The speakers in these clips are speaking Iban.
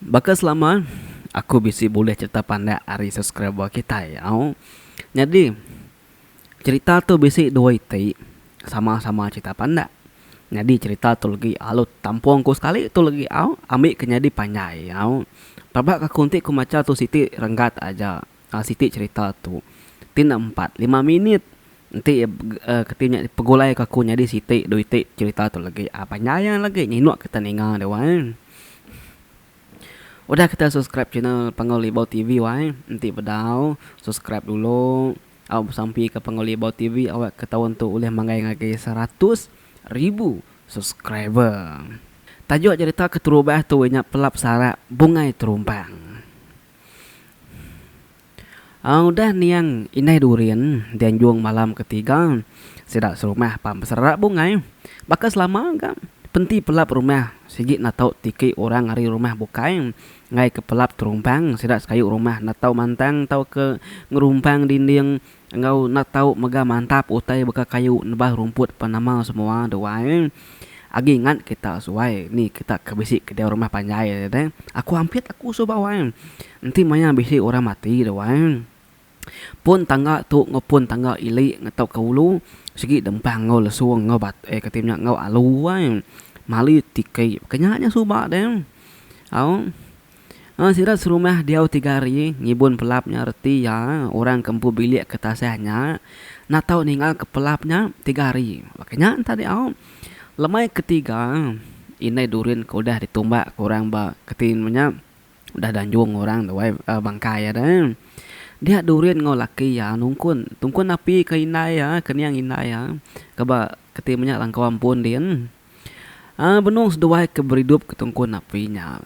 Baka selama, aku bisi bulih cherita pandak ari subscriber kitai au. Nyadi, cherita tu bisi dua iti sama-sama cherita pandak. Nyadi cherita tu legi alu tampung ku sekali tu legi au ambi ke nyadi panjai au. Pelaba ka aku enti ku macha tu siti renggat aja siti cherita tu ti ne empat lima minit enti keti nya pegulai ka aku nyadi siti dua iti cherita tu legi panjai legi nyinuk kita ninga deh wai. Udah kita subscribe channel Panggau Libau TV wai enti bedau subscribe dulu au besampi ka Panggau Libau TV awak ke taun tu ulih manggai ngagai 100,000 subscriber. Tajuk jerita keterubah tu inya Pelap Sarak Bungai Terumpang. Udah niang indai Durin dianjung malam ketiga sida serumah pan beserak bungai. Baka selama ga penti pelap rumah sigi enda tau tiki orang ari rumah bukai enggai ke pelap terumpang sida sekayu rumah enda tau mantang tauka ngerumpang dinding enggau enda tau mega mantap utai baka kayu nebah rumput pan nama semua duai. Agi ngat kita suai ni kita ke bisi ke diau rumah panjai deh. Aku ampit aku suba wai. Enti maya bisi orang mati tu wai. Pun tangga tu enggau pun tangga ili ngetau ke ulu sigi dempang enggau lesung enggau bat eh kati nya enggau alu wai. Mali tiki ke nya nya suba deh. Au. Sida serumah diau tiga hari ngibun pelap nya reti iya orang ke empu bilik ke tasah nya enda tau ninggal ke pelap nya tiga hari. Baka nya enta diau. Lemai ketiga indai Durin ke udah ditumbak ke orang ba keti nya udah danjung orang tu ai bangkai iya deh. Dia Durin enggau laki iya nungkun tungkun api ke indai iya ke niang indai iya ke ba keti nya langkau ampun din. Aa benung seduai ke beridup ke tungkun api nya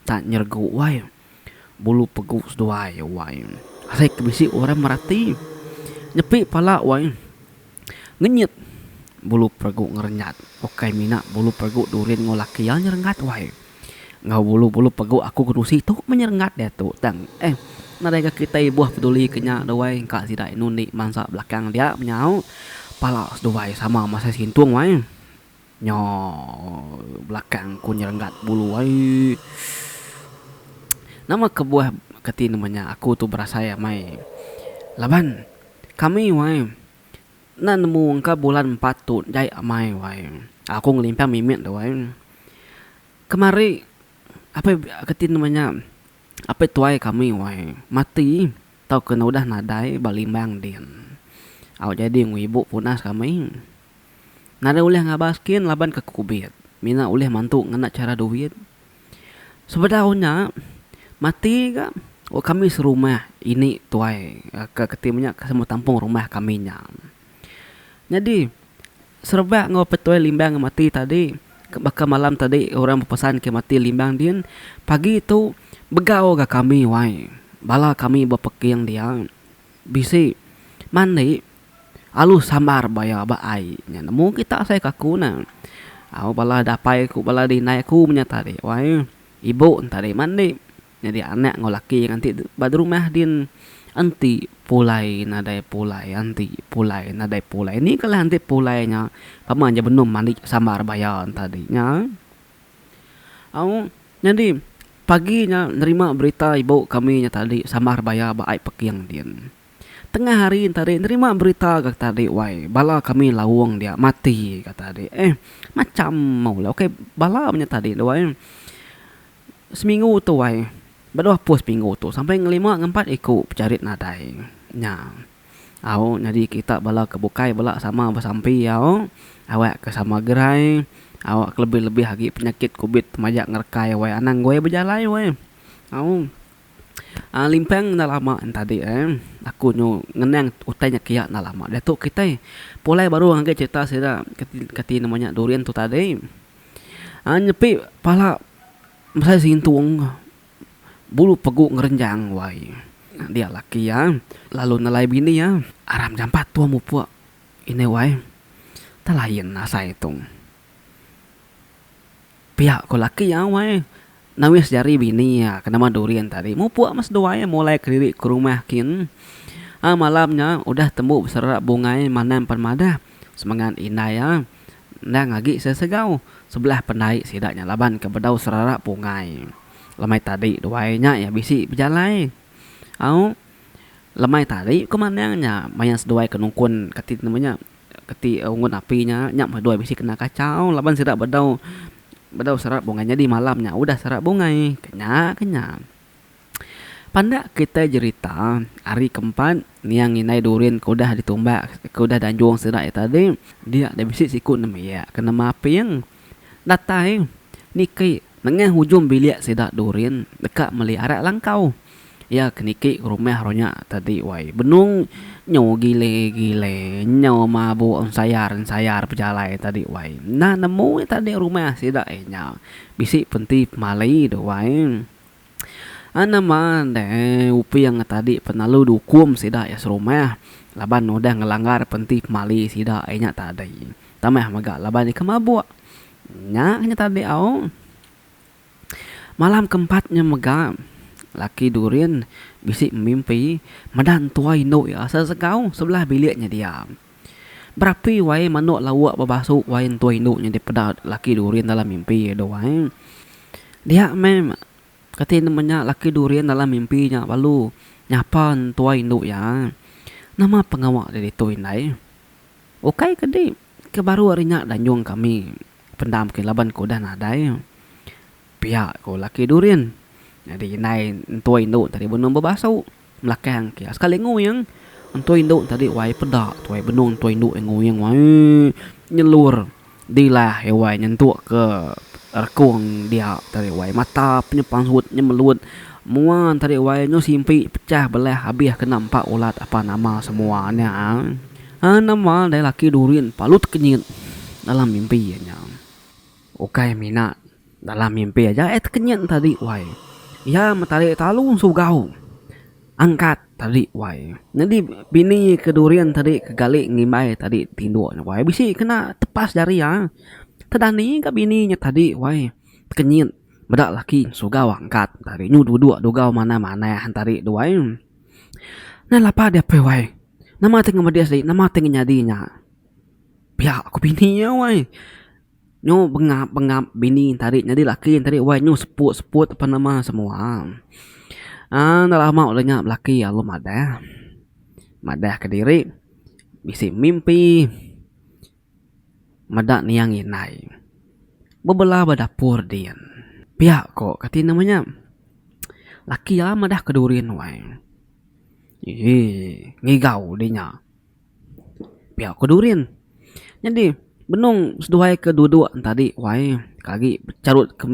tak nyeregu wai bulu pegu seduai wai asai ke bisi orang merati nyepi pala wai ngenyit bulu peregu ngerenyat ukai mina bulu peregu durin enggau laki iya nyerenggat wai enggau bulu bulu pegu aku ke nusi tu meh nyerenggat diatu tang eh nadai ga kitai ibuh peduli ke nya tu wai engka sida nundi mansa belakang dia menyau pala seduai sama masai sintung wai. Nya belakang ku nyerenggat bulu ai. Nama kebuah keti nama nya aku tu berasai amai laban kami wai enda nemu engka bulan empat tu jai amai wai. Aku ngelimpang mimit tu wai. Kemari apai keti nama nya apai tuai kami wai mati tauka ne udah nadai ba Limbang din. Au jadi enggau ibu punas kami. Nadai ulih ngabas kin laban ke kubit. Mina ulih mantu ngena chara duit. Sebedau nya, mati ga kami serumah ini tuai ke keti menya ke sama tampung rumah kami nya. Nyadi serebak enggau petuai Limbang ke mati tadi baka malam tadi orang bepesan ke mati Limbang din, pagi tu begau ga kami wai bala kami bepeking dia bisi mandi. Alu sambar baya ba ai nya nemu kita asai ka aku ne. Au bala dapai ku bala dindai aku menya tadi wai ibu ne tadi mandi nyadi anak enggau laki nganti ba rumah din enti pulai nadai pulai enti pulai nadai pulai ni kelah enti pulai nya pama nya benung mandi sambar baya ne tadi nya. Au nyadi pagi nya nerima berita ibu kami nya tadi sambar baya ba ai peking din. Tengah hari enti ari nerima berita ga tadi wai bala kami laung dia mati ga tadi eh macam meh ukai bala meh nya tadi tu wai. Seminggu tu wai bedau apus minggu tu sampai ngelima ngempat iku pecharit nadai nya. Au nyadi kita bala ke bukai bala sama besampi au awak ke sama gerai awak ke lebih lebih agi penyakit kubit majak ngerekai wai anang guai bejalai wai au. Aaa limpang enda lama ne tadi eh aku nyu ngenang utai nya kiya enda lama diatu kitai pulai baru ngagai cerita sida kati kati nama nya durian tu tadi aaa nyepi pala mesai sintung bulu pegu ngerenjang wai dia laki iya lalu nelai bini iya aram jampat tuah mupuk indai wai telain asai tu. Pia ko laki iya wai. Nawis jari bini iya ke nama Durin tadi mupuk meh seduai mulai kediri ke rumah kin. Ai malam nya udah tembu beserak bungai manang pan madah semengat indai iya endang agi sesegau sebelah pendai sida nya laban ke bedau serarak bungai. Lemai tadi duai nya iya bisi bejalai. Au lemai tadi ku manang nya maya seduai ke nungkun kati nama nya keti unggun api nya nya meh duai bisi kena kachau laban sida bedau bedau serap bungai nyadi malam nya udah serap bungai ke nya ke nya. Pandak kitai jerita ari ke empat niang indai Durin ke udah ditumbak ke udah dianjung sida iya tadi dia deh bisi siku nembiak ke nama Aping datai niki nengah ujung bilik sida Durin deka meli arak langkau. Iya ke niki rumah ro nya tadi wai benung nyu gile gile nyu mabuk ensayar ensayar pejalai tadi wai enda nemu iya tadi rumah sida iya nya bisi penti pemali tu wai. Nama deh Uping tadi penalu diukum sida iya serumah laban udah ngelanggar penti pemali sida iya nya tadi. Tambah mega laban iya ke mabuk. Nya nya tadi au. Malam ke empat nya mega laki Durin bisi mimpi meda entua indu iya sesegau sebelah bilik nya dia. Berapi wai manuk lauk bebasu wai entua indu nya dipeda laki Durin dalam mimpi iya tu wai. Dia meh kati ne menya laki durian dalam mimpi nya lalu nyapa entua indu iya. Nama pengawa deh ditu indai. Ukai ke di ke baru ari nya danjung kami pendam ke laban ke udah nadai. Pia ko laki durian. Nyadi indai entua indu tadi benung bebasu melakang ke iya sekali nguing entua indu tadi wai peda tuai benung entua indu nguing wai nyelur. Dilah iya wai nyentuk ke rekung dia tadi wai mata penyepansut nyemelut mua tadi wai nyu simpi pecah belah abih kena empa ulat apa nama semua nya. Aa nama deh laki Durin palu tekenyit dalam mimpi iya nya. Ukai mina dalam mimpi aja iya tekenyit tadi wai. Iya metali talu sugau. Angkat tadi wai. Nyadi bini ke durian tadi ke gali ngimbai tadi tinduk nya wai bisi kena tepas jari iya. Tedani ga bini nya tadi wai tekenyit meda laki sugau angkat tadi nyu duduk dugau manah manah tadi tu wai. Neh lapa diapai wai. Nama ti ngemedis dih nama ti ngenyadi nya. Pia ku bini iya wai. Nyu bengap bengap bini tadi nyadi laki tadi wai nyu seput seput apan nama semua. Aaa enda lama udah nya laki lalu madah. Madah kediri bisi mimpi meda niang indai bebela ba dapur din. Pia ko kati nama nya laki iya madah ke Durin wai. Eii ngigau di nya. Pia ku Durin. Nyadi benung seduai ke duduk tadi wai ke agi becharut ke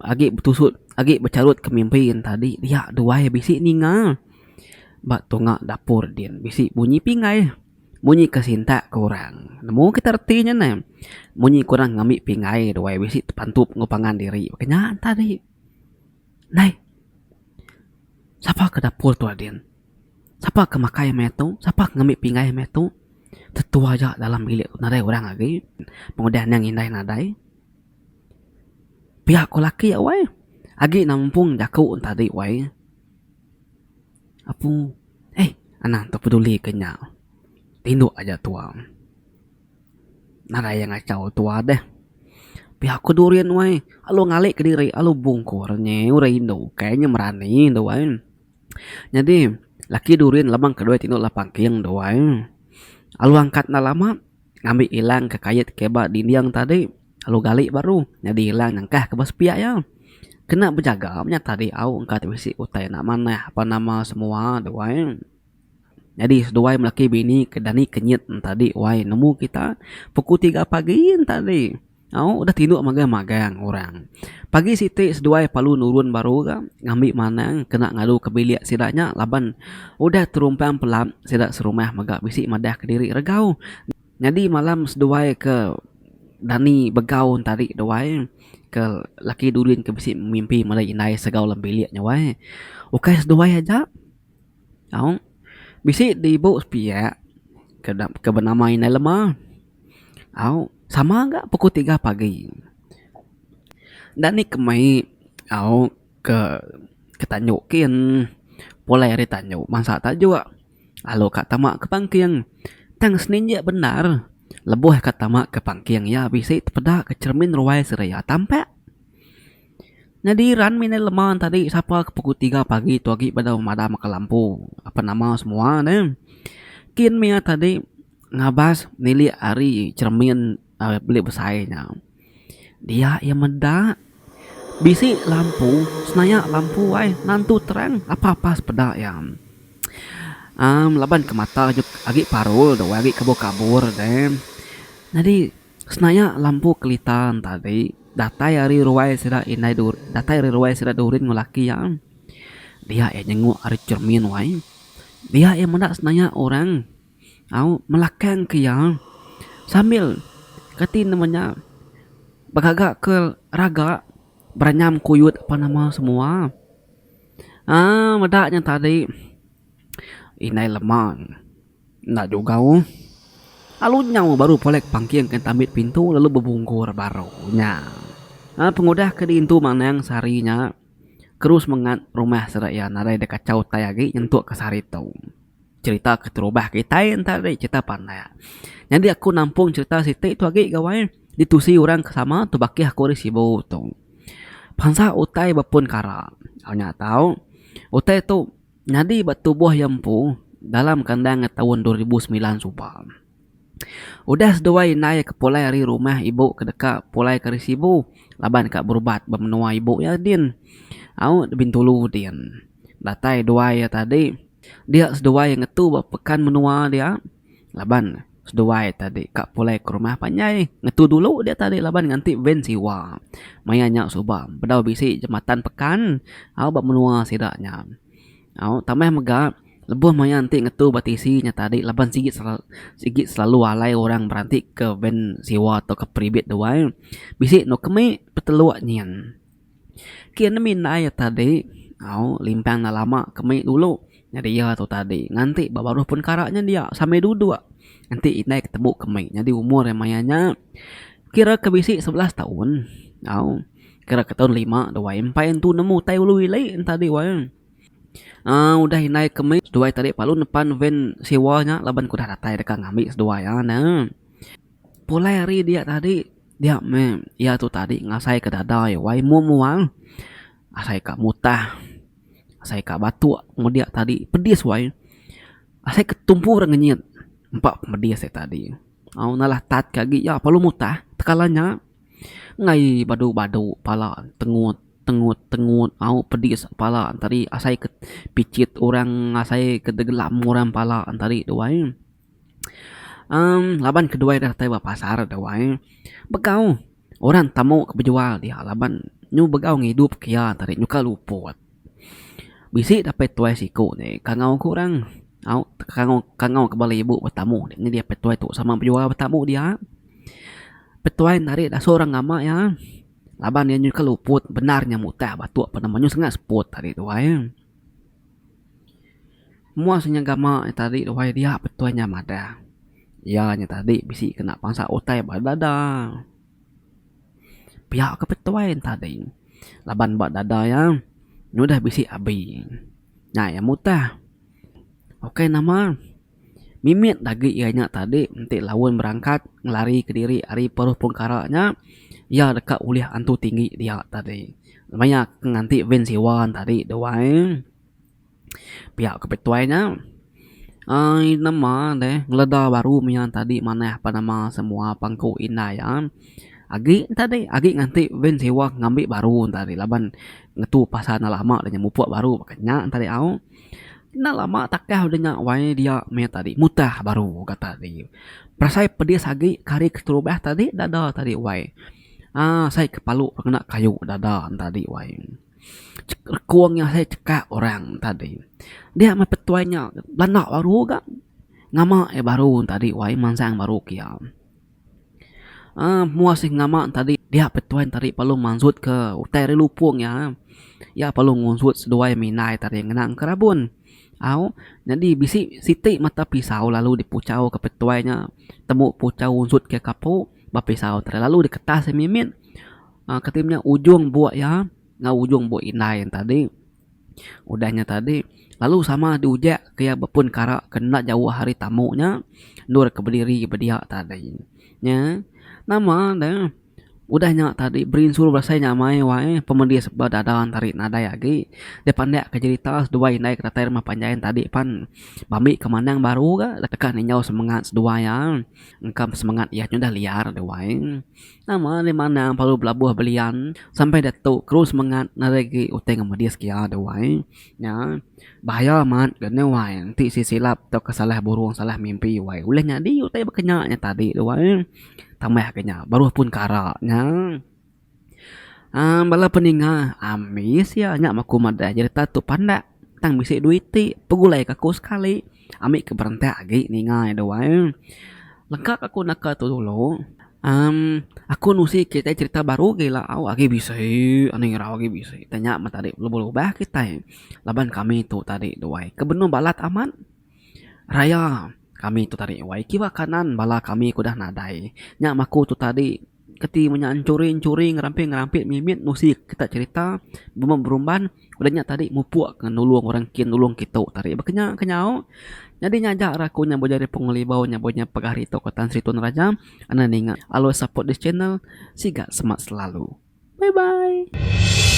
agi betusut agi becharut ke mimpi tadi dia duai bisi ninga ba tunga dapur din bisi bunyi pinggai munyi ke sintak ke orang. Nemu kita reti nya neh. Munyi ke orang ngambi pinggai duai bisi tepantup enggau pangan diri baka nya tadi. Nai sapa ke dapur tu adin. Sapa ke makai meh tu, sapa ke ngambi pinggai meh tu. Tentu aja dalam bilik tu nadai orang agi. Pengudah nya ngindai nadai. Pia ku laki wai. Agi nampung jaku tadi wai. Apu eh anang tu peduli ke nya. Tinduk aja tua. Nadai iya ngachau tua deh. Pia ku Durin wai lalu ngali kediri lalu bungkur nyi orang indu kai nya merani tu wai. Nyadi laki Durin laban keduai tinduk la pangking tu ai. Lalu angkat enda lama ngambi ilang ke kait ke ba dinding tadi lalu gali baru nyadi ilang nyengkah ke ba sepiak iya. Kena bejaga meh nya tadi au engka ti bisi utai enda manah apan nama semua tu ai. Nyadi seduai melaki bini ke dani kenyit tadi wai nemu kita pukul tiga pagi tadi. Au udah tinduk magang magang orang. Pagi siti seduai perlu nurun baru ga ngambi manang kena ngadu ke bilik sida nya laban udah terumpang pelap sida serumah mega bisi madah kediri regau. Nyadi malam seduai ke dani begau entari duai ke laki dulin ke bisi mimpi meli indai segau dalam bilik nya wai. Ukai seduai aja. Au bisi di ibu sepiak ke ke benama indai lema. Au sama ga pukul tiga pagi. Enda ni ke mei au ke ke tanju kin pulai ari tanju bansa tajuk lalu ka tama ke pangking. Tang seninjik bendar lebuh ka tama ke pangking iya bisi tepeda ke cheremin ruai sereya tampak. Nyadi ran mih indai Lema tadi sapa ke pukul tiga pagi tu agi bedau madam ka lampu apan nama semua ne. Kin mih iya tadi ngabas nilik ari cheremin bilik besai nya. Dia iya meda bisi lampu senaya lampu ai nantu terang apa apa sepeda iya. Aaa laban ke mata agi parul tu agi kabur kabur deh. Nyadi Senaya lampu kelita tadi datai ari ruai sida indai du datai ari ruai sida Durin enggau laki iya. Dia iya nyenguk ari cermin wai. Dia iya meda senaya orang au melakang ke iya sambil kati nama nya begaga ke raga beranyam kuyut apan nama semua. Aaa meda nya tadi indai leman. Enda jugau. Lalu nyau baru pulai ke pangking ke tambit pintu lalu bebungkur baru nya. Pengudah ke diintu manang sehari nya, keru semengat rumah sida iya nadai deh kachau utai agi nyentuk ke sehari tu. Cherita keterubah kitai enta agi cherita pandak. Nyadi aku nampung cherita siti tu agi gawai ditusi orang ke sama tu bakih aku ari Sibu tu. Bansa utai bepun kara. Nya tau utai tu. Nyadi ba tubuh iya empu dalam kandang taun 2009 suba. Udah seduai indai ke pulai ari rumah ibu ke deka pulai ke ari Sibu laban ka berubat ba menua ibu iya din au Bintulu din. Datai duai iya tadi dia seduai ngetu ba pekan menua dia laban seduai tadi ka pulai ke rumah panjai ngetu dulu dia tadi laban nganti van siwa. Maya nya suba bedau bisi jematan pekan au ba menua sida nya. Au tambah mega lebuh maya enti ngetu ba tisi nya tadi laban sigi sigi selalu alai orang beranti ke van siwa tauka peribit duai bisi anu kemi peteluk nyin. Kin mih indai iya tadi au limpang enda lama ke mih dulu nyadi iya tu tadi nganti ba baruh pun kara nya dia sambil duduk nganti indai ke tembu ke mih nyadi umur iya maya nya kira ke bisi 11 taun au kira ke taun lima dua empai entu nemu utai ulu ili tadi wai. Aaa udah indai ke mih seduai tadi lalu nepan van sewa nya laban ke udah datai deka ngambi seduai iya ne. Pulai ari dia tadi dia meh iya tu tadi ngasai ka dada iya wai mung mual asai ka mutah asai ka batuk mung dia tadi pedis wai asai ka tumpu ra ngenyit empa pemedis iya tadi au nalah tat ka agi iya perlu mutah tekala nya enggai badu badu pala tengut tengut tengut au pedis pala tadi asai ka pichit orang asai ka degelam orang pala tadi tu ai. Emm laban keduai dah datai ba pasar tu ai begau orang tamu ke bejual dia laban nyu begau ngidup ke iya tadi nyuka luput. Bisi apai tuai siku ti kangau ku orang au kangau kangau ke bala ibu betamu nyadi apai tuai tu sama bejual betamu dia. Apai tuai narik dasuh orang ngama iya laban iya nyuka luput bendar nya mutah batuk pun nyu sengat seput tadi tu ai. Mua seh nya gama nya tadi wai dia betul nya madah. Iya nya tadi bisi kena pansa utai ba dada. Pia ke petuai ne tadi laban ba dada iya nyudah bisi abi. Nya iya mutah. Ukai nama mimit agi iya nya tadi enti laun berangkat ngelari kediri ari peruh pengkara nya iya deka ulih antu tinggi dia tadi. Maya ke nganti van siwa ne tadi tu ai. Pia ke petuai nya aii nama deh ngeleda baru mia tadi manah pa nama semua pangku indai iya. Agi tadi agi nganti van sewa ngambi baru tadi laban ngetu pasal enda lama nya mupuk baru baka nya tadi au. Enda lama takah udah nya wai dia mia tadi mutah baru ga tadi. Berasai pedis agi ke hari keterubah tadi dada tadi wai. Aaa asai ke palu ngena kayu dada tadi wai. Rekung nya asai chekak orang tadi. Dia meh petuai nya belanda baru ga ngama iya baru tadi wai mansang baru ke iya. Aaa mua seh ngama tadi dia petuai tadi perlu mansut ke utai ari lupung iya. Iya perlu ngunsut seduai mindai tadi ngena engkerabun. Au nyadi bisi siti mata pisau lalu dipuchau ke petuai nya temu puchau unsut ke kapu ba pisau tadi lalu diketas iya mimit. Aaa kati menya ujung buk iya enggau ujung buk indai iya tadi. Udah nya tadi lalu sama diujak ke iya bepun kara ke enda jauh ari tamu nya endur ke bediri bedia tadi. Nya nama ne. Udah nya tadi berinsur berasai nyamai wai pemedis ba dada tadi nadai agi. Deh pandak ke jerita seduai indai ke datai rumah panjai tadi pan bambi ke manang baru ga deka ninjau semengat seduai iya. Engka semengat iya nyudah liar deh wai. Nama deh manang perlu belabuh belian sampai diatu keru semengat nadai agi utai ngemedis ke iya deh wai. Nya bahaya amat ga ne wai enti silap tauka salah burung salah mimpi wai ulih nyadi utai baka nya nya tadi tu wai. Tambah ke nya baruh pun kara nya. Aaa bala peninga ambis iya nya meh aku madah jerita tu pandak tang bisi duit ti pegulai ka aku sekali ami ke berentak agi ninga iya tu ai. Lengka ka aku naka tu dulu aaa aku nusi kitai cerita baru agi ila au agi bisi anih irau agi bisi tang nya meh tadi belubah-lubah kitai laban kami tu tadi tu ai ke benung balat amat. Raya kami tu tadi wai kiba kanan bala kami ke udah nadai. Nya maku tu tadi keti menya enchuri-enchuri ngerampit-ngerampit mimit nusi kita cherita berumban-berumban udah nya tadi mupuk ke nulung orang kin nulung kitu tadi. Baka nya ke nyau. Nyadi nya aja ra aku nyambung jari Pengelibau nyambung nya pegah hari tu ke Tan Sri Tun Raja enda ninga always support this channel siga semak selalu. Bye bye.